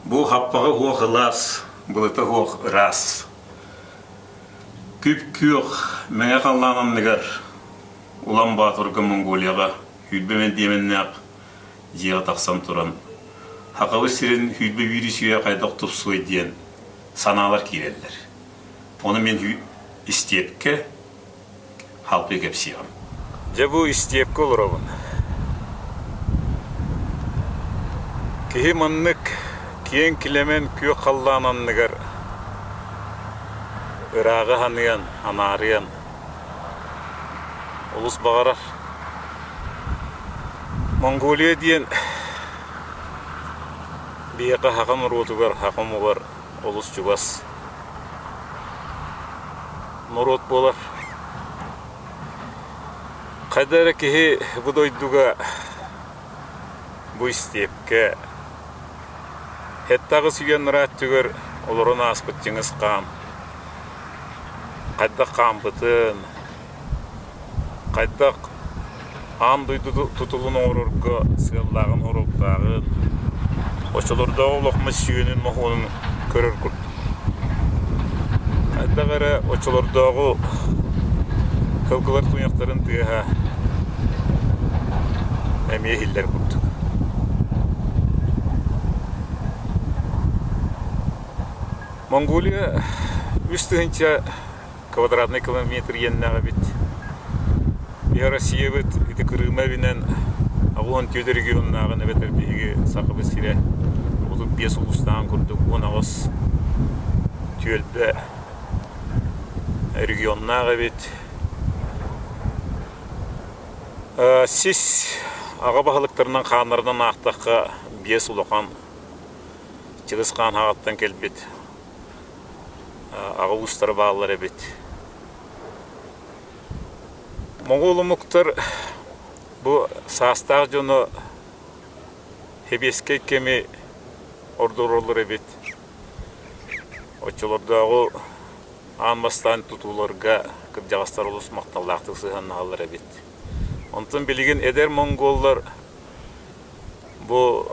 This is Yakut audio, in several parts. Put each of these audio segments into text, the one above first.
Бу хаппаҕы уох ылаас, былыта уох ыраас. Күп-күөх мэҥэ халлаан анныгар Улан Баатырга Монголияҕа 20 мэндиэмэннээх дьиэҕэ тахсан туран, Хахабыт сирин 21 үйэ хайдах тупсуой диэн санаалар киирэллэр. Ону мин истиэпкэ халпыы кэпсиэҕим. Дьэ бу истиэпкэ олоробун. Киһи маннык киэҥ килэмэн күөх халлаан анныгар ырааҕы ханыан, анаарыан олус баҕарар. Монголия диэн биһиэхэ саха норуотугар, саха омугар олус чугас норуот буолар. Хайда эрэ киһи бу дойдуга, бу истиэпкэ 78 үйэ ырааттыгар олорон ааспыт Чыҥыс Хаан хайдах хаампытын, хайдах аан дойду тутулун оҥорорго сыаллааҕын-соруктааҕын, оччолордооҕу олох мөссүөнүн моһуонун көрөр курдук. Хайдах эрэ оччолордооҕу сылгылар туйахтарын тыаһа эмиэ иһиллэр курдук. Монголия 3000 квадратный километр иэннээх эбит. Биһи Россиябыт ити Крыма эбинэн 84 регионнааҕын эбэтэр биһиги Сахабыт сирэ 35 улуустааҕын курдук 18 түөлбэ регионнаах эбит. Сис аҕа баһылыктарынан хааннарынан аахтахха биэс улахан Чыгыс хаан хаҕыттан кэлбит аҕа уустара бааллар эбит. Моҕол омуктар бу саастаах дьоно сэбиэскэй кэми ордороллор эбит. Оччолордооҕу аан бастаан тутууларга кырдьаҕастар олус махталлаахтык сыһыаннаһаллар эбит. Онтон билигин эдэр монголлар Бу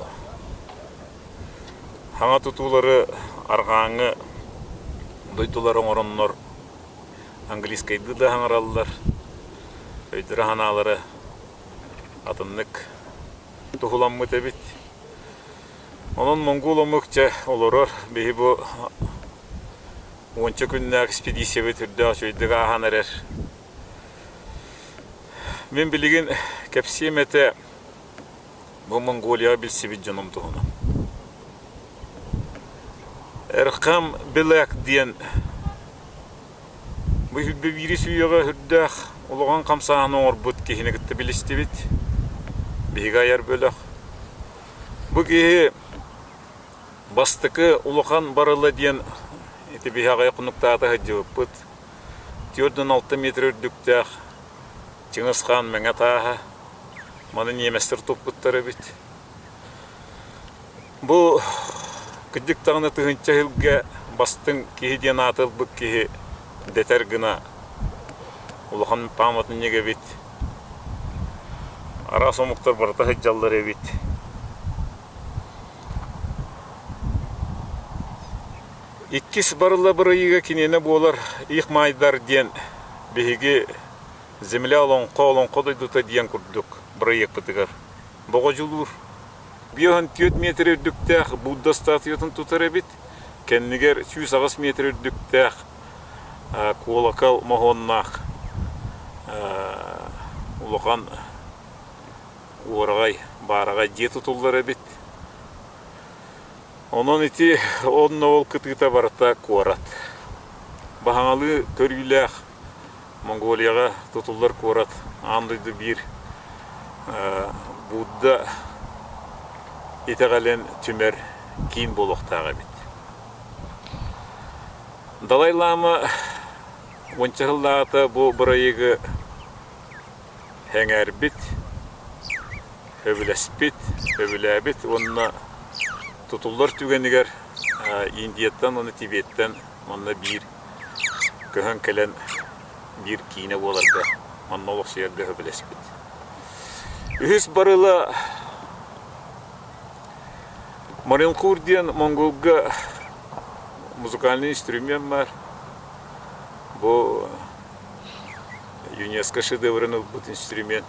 саҥа тутуулары арҕааҥҥы дойдулар оҥороннор английскайдыы да саҥараллар, өйдөрө-санаалара атыннык туһуламмыт эбит. Онон монгол омук дьэ олорор. Биһи бу уонча күннээх экспедициябыт үрдээх үчүгэйдик ааһан эрэр. Мин билигин кэпсиэм этэ Бу Монголияҕа билсибит дьонум туһунан. Эрхам Белек диэн бу биирис үйэҕэ үрдээх улахан хамсааһыны оҥорбут киһини кытта билистибит. Биһиги айар бөлөх. Бу киһи бастакы улахан барыла диэн ити биһи аҕыйах хонуктаата сылдьыбыппыт. 46 метр үрдүктээх Чыҥыс Хаан мэҥэ тааһа Маны ньиэмэстэр туппуттар эбит. Бу кырдьык даҕаны тыһыынча иһилгэ бастыҥ киһи диэн ааты ылбыт киһи дэтэр гына улахан пааматынньык эбит. Араас омуктар барыта сылдьаллар эбит. Иккис барыла бырайыга киниэнэ буолар Их Майдар диэн биһиги Земля олоҥхо, олоҥхо дойдута диэн курдук бырайыакпытыгар боҕодьулуур. 54 метр үрдүктээх Будда статуятын тутар эбит. Кэннигэр 108 метр үрдүктээх куолакал моһуоннаах улахан уораҕай, баараҕай дьиэ тутуллар эбит. Онон ити онно ол кытыыта барыта куорат. Баһаҥалыы көрүүлээх Монголияҕа тутуллар куорат аан дойду биир Будда итэҕэлин түмэр киин буолуохтаах эбит. Далай Лама уонча сыллааҕыта бу бырайыагы сэҥээрбит, сөбүлэспит, сөбүлээбит уонна тутуллар түгэнигэр Индияттан уонна Тибеттэн манна биир көһөн кэлэн биир киинэ буоларга манна олохсуйарга сөбүлэспит. Үһүс барыла Маринкур диэн монголга музыкальный инструмент баар. Бу ЮНЕСКО шедеврин ылбыт инструмент.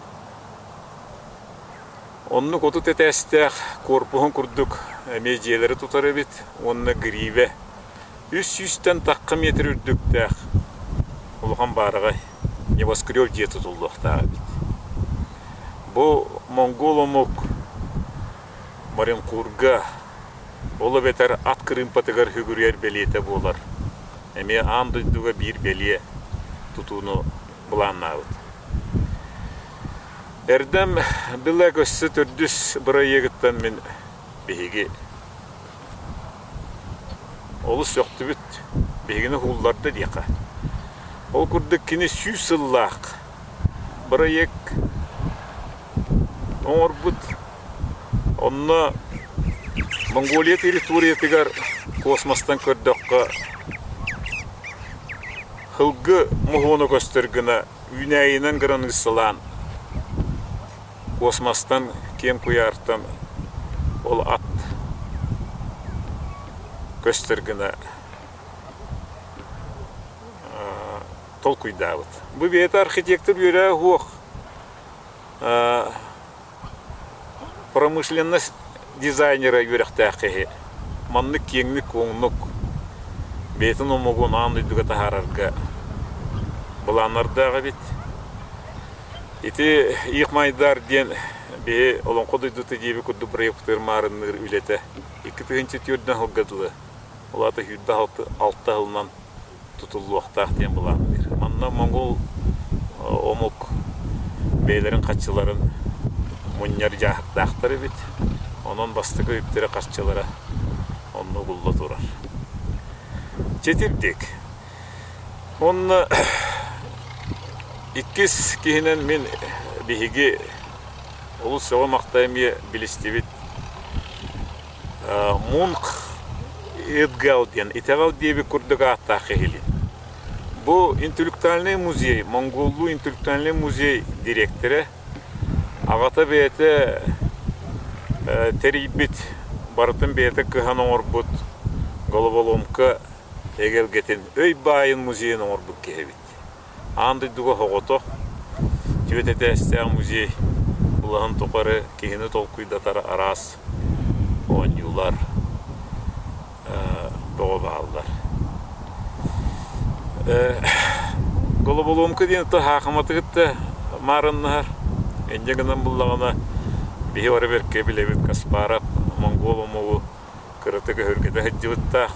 Оннук 30 этээстээх корпуһун курдук эмиэ дьиэлэри тутар эбит уонна гривэ үс сүүстэн тахха метр үрдүктээх улахан баараҕай небоскреб дьиэ тутуллуохтаах эбит. Бу монгол омук Маринкурга, ол эбэтэр ат кырыымпатыгар сүгүрүйэр бэлиэтэ буолар. Эмиэ аан дойдуга биир бэлиэ тутууну былааннаабыт. Эрдэм Билек өссө төрдүс бырайыагыттан мин биһиги олус сөхтүбүт, биһигини уһуулларда диэххэ. Ол курдук кини 100 сыллаах бырайыак оҥорбут. Онно Монголия территориятыгар космостан көрдөххө Һылгы моһуона көстөр гына үүнээйинэн кыраныыссалаан космостан, киэҥ куйаартан ол ат көстөр гына толкуйдаабыт. Бу бэйэтэ архитектор үөрээ уһуох Промышленность дизайнера үөрэхтээх киһи маннык киэҥник-куоҥнук бэйэтин омугун аан дойдуга таһаарарга былааннардаах эбит. Ити Их Майдар диэн биһи Олоҥхо дойдута диэби курдук бырайыактыыр маарынныыр үлэтэ 2004 сылга дылы, ол аата 26 сылынан тутуллуохтаах диэн былаанныыр. Манна монгол омук бэйэлэрин хаччыларын мунньар дьааһыктаахтар эбит. Онон бастакы үптэрэ харчылара онно угулла турар. Чэтирдик. Онно иккис киһинэн мин биһиги олус сөҕө-махтай эмиэ билистибит Мунх Идгал диэн итэҕэл диэбит курдук ааттаах киһилиин. Бу интеллектуальный музей, монголлуу интеллектуальный музей дириэктэрэ, аҕата бэйэтэ тэрийбит, барытын бэйэтэ кыһан оҥорбут головоломка эгэлгэтин өй баайын музейын оҥорбут киһи эбит. Аан дойдуга соҕотох түөрт этээстээх музей былаһын тухары киһини толкуйдатар араас оонньуулар бөҕө бааллар. Головоломка диэн саахыматы кытта маарыннаһар. Инньэ гынан буллаҕына биһи бары бэркэ билэбит Каспаров монгол омугу кыратык өһүргэтэ сылдьыбыттаах.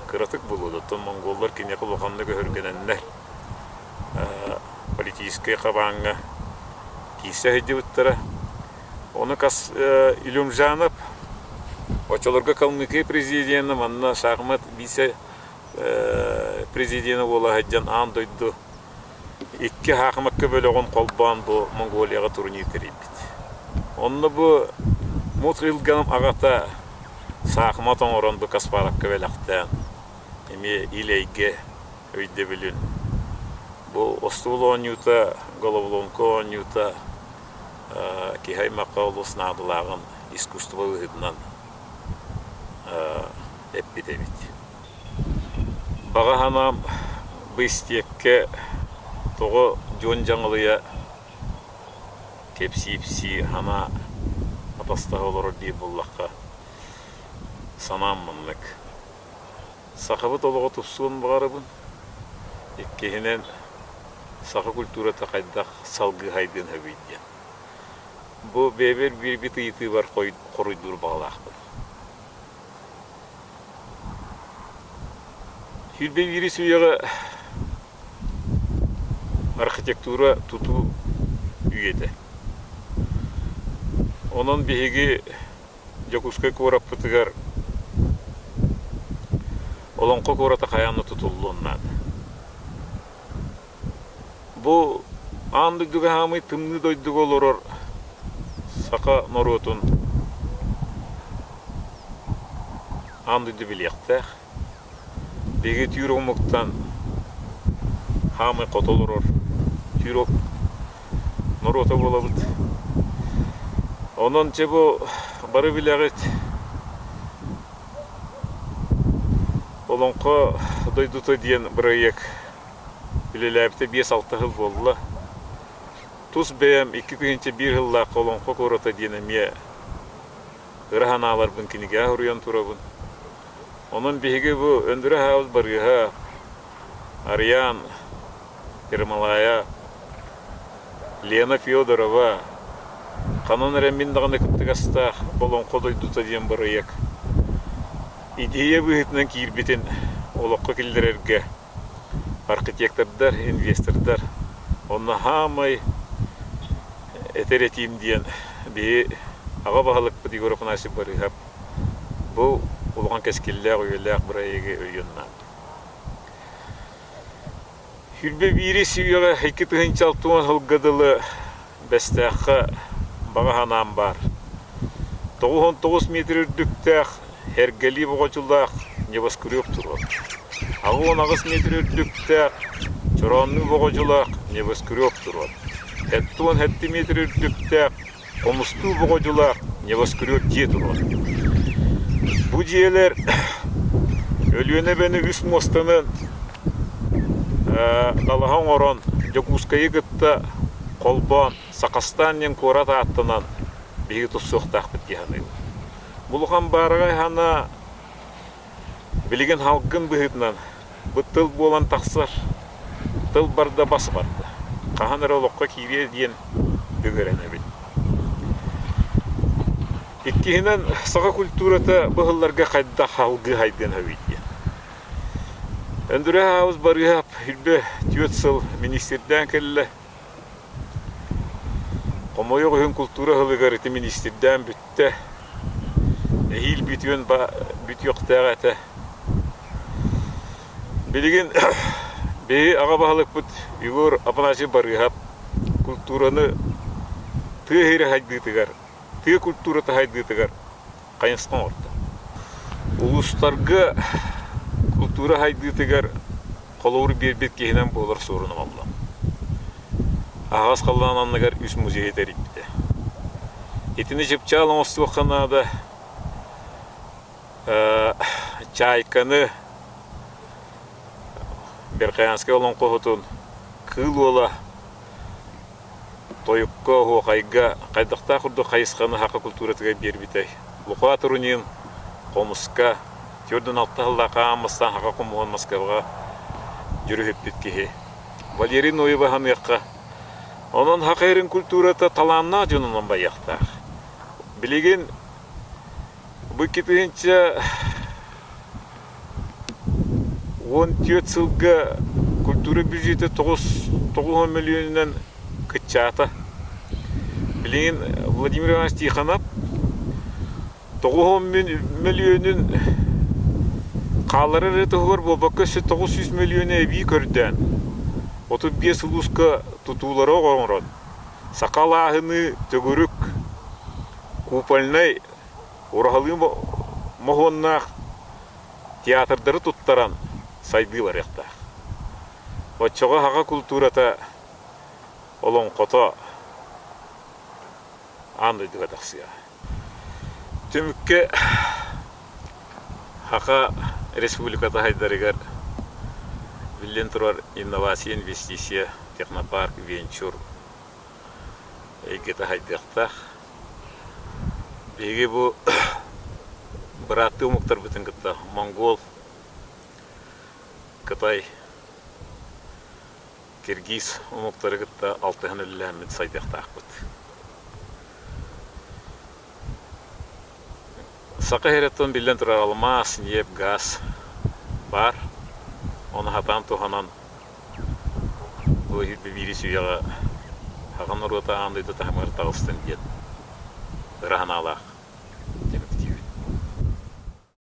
Кыратык буолуо, оттон монголлар киниэхэ улаханнык өһүргэнэннэр политическай хабааҥҥа киирсэ сылдьыбыттара. Ону Илюмжанов оччолорго Калмыкия президенэ манна шахмат вице президенэ буола сылдьан аан дойду икки саахымакка бөлөҕүн холбоон бу Монголияҕа турнир тэрийбит. Онно бу Мут Илгам аҕата саахымат оҥорон бу Каспаровка бэлэхтээн эмиэ ил-эйгэ өйдөбүлүн бу остуол оонньуута, головоломка оонньуута киһи аймахха олус наадалааҕын искусство быһыытынан эппит эбит. Баҕа санаам бу истиэпкэ тоҕо дьон дьаҥылыйа кэпсии-ипсии санаа атастаһа олорор диир буоллахха, санаам маннык. Сахабыт олоҕо тупсуон баҕарабын. Иккиһинэн, саха культурата хайдах салгыы сайдыан сөбүй диэн. Бу бэйэбэр биэрбит ыйытыыбар хоруйдуур баҕалаахпын. 21 үйэҕэ архитектура тутуу үйэтэ. Онон биһиги Дьокуускай куораппытыгар Олоҥхо куората хайаан да тутуллуон наада. Бу аан дойдуга хаамый тымныы дойдуга олорор саха норуотун аан дойду билиэхтээх. Биһиги түүр омуктан хаамый хото олорор түүр норуота буолабыт. Онон дьэ бу бары билэҕит. Олоҥхо дойдута диэн бырайыак үлэлээбитэ 5-6 сыл буолла. Тус бэйэм 2001 сыллаахха Олоҥхо куората диэн эмиэ ыра санааларбын кинигэҕэ суруйан турабын. Онон биһиги бу Өндөрө Хаабыс Барыыһа, Арыйаан Ермолая, Лена Федорова, ханан эрэ мин даҕаны кыттыгастаах Олоҥхо дойдута диэн бырайыак идея быһыытынан киирбитин олоххо киллэрэргэ архитектордар, инвестордар онно саамай этэр этиим диэн биһи аҕа баһылыкпыт Егор Афанасьев Барыыһап бу улахан кэскиллээх, үйэлээх бырайыагы өйүөн наада. 21 үйэҕэ 2060 сылга дылы Бэстээххэ баҕа санаам баар. 99 метр үрдүктээх, эргэлии боҕочулаах небоскреб туруор. 88 метр үрдүктээх, чорооннуу боҕочулаах небоскреб туруор. 77 метр үрдүктээх, хомустуу боҕодьулаах небоскреб дьиэ туруор. Бу дьиэлэр Өлүөнэ эбэни үс муостаны далаһа оҥорон Дьокуускайы кытта холбоон Сахастан диэн куорат ааттанан биһиги тупсуохтаахпыт дии саныыбын. Бу улахан баараҕай санаа Билигин салгын быһыытынан бу тыл буолан тахсар, тыл барда бас барда. Хаһан эрэ олоххо киириэ диэн бүк эрэнэбин. Иккиһинэн, саха культурата бу сылларга хайдах салгыы сайдыан сөбүй диэн. Өндүрэ Хаабыс Барыыһап 24 сыл миниистирдээн кэллэ. Хомойуох иһин култуура сылыгар ити миниистирдээн бүттэ. Эһиил бүтүөн бүтүөхтээх этэ. Билигин биһи аҕа баһылыкпыт Егор Афанасьев Барыыһап культураны тыа сирэ сайдыытыгар, тыа культурата сайдыытыгар хайысха оҥордо. Улуустарга культура сайдыытыгар холобур биэрбит киһинэн буолар суорун омолло. Аһаҕас халлаан анныгар үс музейы тэрийбитэ. Итини чыпчаал оҥостуохха наада. Чайканы Верхоянскай олоҥхоһутун Кыыл Уола тойукка, оһуохайга хайдахтаах курдук хайысханы саха культуратыгар биэрбитэй. Лука Турунин хомуска 46 сыллаах аан бастаан саха хомуһун Москваҕа дьүрүһүппүт киһи. Валерий Ноева саныахха. Онон саха эрин культурата талааннаах дьонунан байыахтаах. Билигин бу 2014 сылга культура бюджета 9 мөлүйүөнүнэн кыччаата. Билигин Владимир Иванович Тихонов 90 мөлүйүөнүн хаалларар эрэ туһугар буолбакка өссө 900 мөлүйүөнү эбии көрдөөн, 35 улууска тутуулары оҥорон, саха алааһыныы төгүрүк купольнай ураһалыы моһуоннаах театрдары туттаран сайдыы барыахтаах. Оччоҕо саха култуурата, олоҥхото аан дойдуга тахсыаҕа. Түмүккэ Саха Республиката сайдарыгар биллэн турар инновация, инвестиция, технопарк, венчур эйгэтэ сайдыахтаах. Биһиги бу бырааттыы омуктарбытын кытта монгол, кытай, киргиз омуктары кытта алтыһан үлэлээммит сайдыахтаахпыт. Саха сириттэн биллэн турар алмаас, ньиэп, гаас баар. Ону сатаан туһанан бу биирис үйэҕэ саха норуота аан дойду таһымыгар таҕыстын диэн ыра санаалаах.